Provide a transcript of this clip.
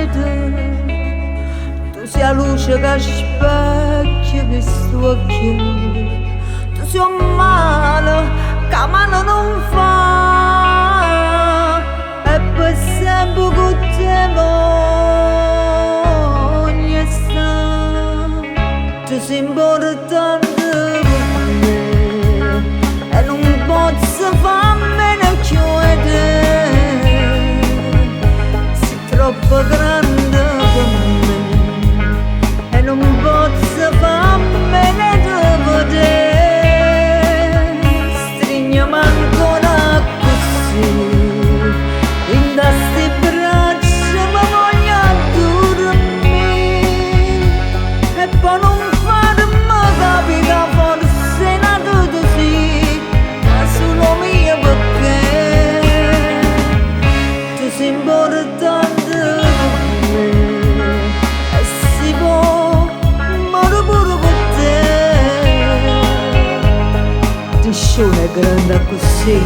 vita. Tu si' 'a luce ca specchia chist'uocchie. Tu si' 'o mmale ca male nun fa. E pe' sempe cu te voglio sta. Tu si' importante pe' me e nun pozzo fa a meno cchiù 'e te. Si' troppo grande pe' me e nun pozzo fa a meno 'e te vedè. Strigneme ancora accussì, dint' 'a 'sti braccia me voglio addurmì. E po' nun farme capì ca forse n'ato tu sì, ma sulo 'o mio pecchè tu si' importante pe' me e si po' moro pure pe' te. Nisciuno è grande accussì.